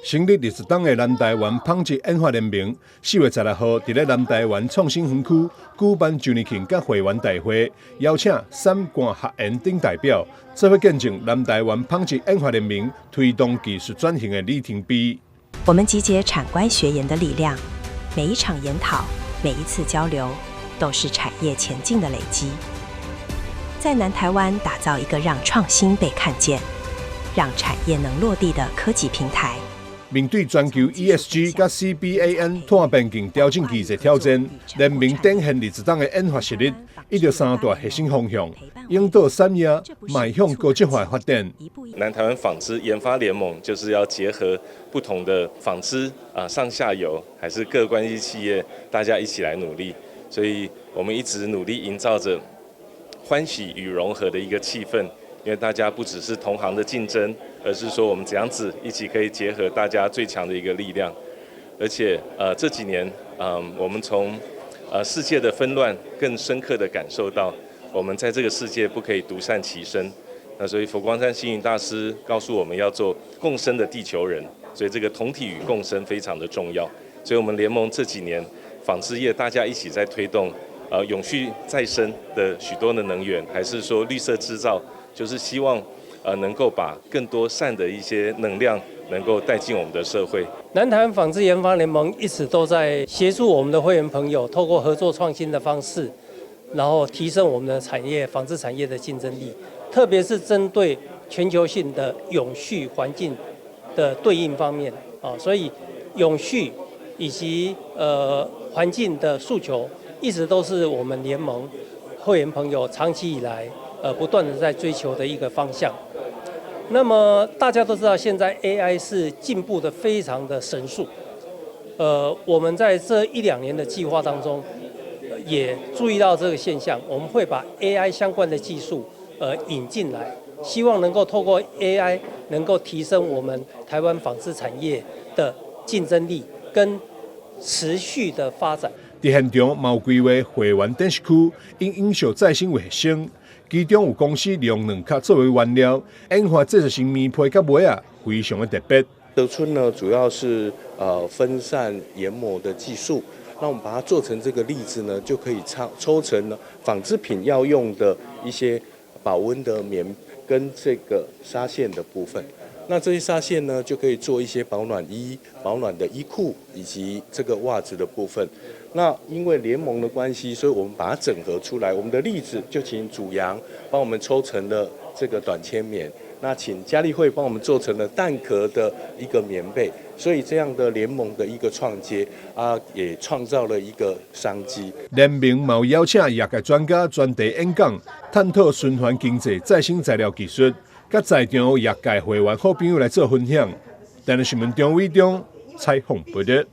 成立20冬的南台灣紡織研發聯盟，4月16號佇咧南台灣創新園區舉辦周年慶佮會員大會，邀請產官學研等代表，做伙見證南台灣紡織研發聯盟推動技術轉型的里程碑。我們集結產官學研的力量，每一場研討，每一次交流，都是產業前進的累積。在南台灣打造一個讓創新被看見、讓產業能落地的科技平台。面對全球 ESG 佮 CBAM 碳邊境調整機制挑戰，聯盟展現20冬的研發實力，依著三大核心方向，引導產業邁向高質化發展。南台灣紡織研發聯盟就是要結合不同的紡織啊上下游，還是各關係企業，大家一起來努力。所以我們一直努力營造着歡喜與融合的一個氣氛，因為大家不只是同行的競爭，而是說我們怎樣子一起可以結合大家最強的一個力量。而且，這幾年，我們從世界的紛亂更深刻的感受到，我們在這個世界不可以獨善其身。那所以佛光山星雲大師告訴我們要做共生的地球人，所以這個同體與共生非常的重要。所以我們聯盟這幾年紡織業大家一起在推動，永續再生的許多的能源，還是說綠色製造，就是希望能夠把更多善的一些能量能夠帶進我們的社會。南台灣紡織研發聯盟一直都在協助我們的會員朋友，透過合作創新的方式，然後提升我們的產業紡織產業的競爭力，特別是針對全球性的永續環境的對應方面啊，所以永續以及環境的訴求，一直都是我們聯盟會員朋友長期以來不斷的在追求的一個方向。那麼大家都知道，現在 AI 是進步的非常的神速。我們在這一兩年的計劃當中，也注意到這個現象，我們會把 AI 相關的技術引進來，希望能夠透過 AI 能夠提升我們台灣紡織產業的競爭力跟持續的發展。佇現場嘛有規劃會員展示區，以永續再生為核心，其中有公司利用卵殼作為原料，研發製作成棉被佮襪仔，非常的特別。德春呢，主要是分散研磨的技術，那我們把它做成這個粒子呢，就可以抽成呢紡織品要用的一些保溫的棉跟這個紗線的部分。那這些紗線呢，就可以做一些保暖衣、保暖的衣褲以及這個襪子的部分。那因為聯盟的關係，所以我們把它整合出來。我們的粒子就請祖揚幫我們抽成了這個短纖棉，那請嘉利會幫我們做成了蛋殼的一個棉被。所以這樣的聯盟的一個創接啊，也創造了一個商機。聯盟嘛有邀請業界專家專題演講，探討循環經濟再生材料技術，佮在場業界會員好朋友來做分享。台視新聞張偉中採訪報導。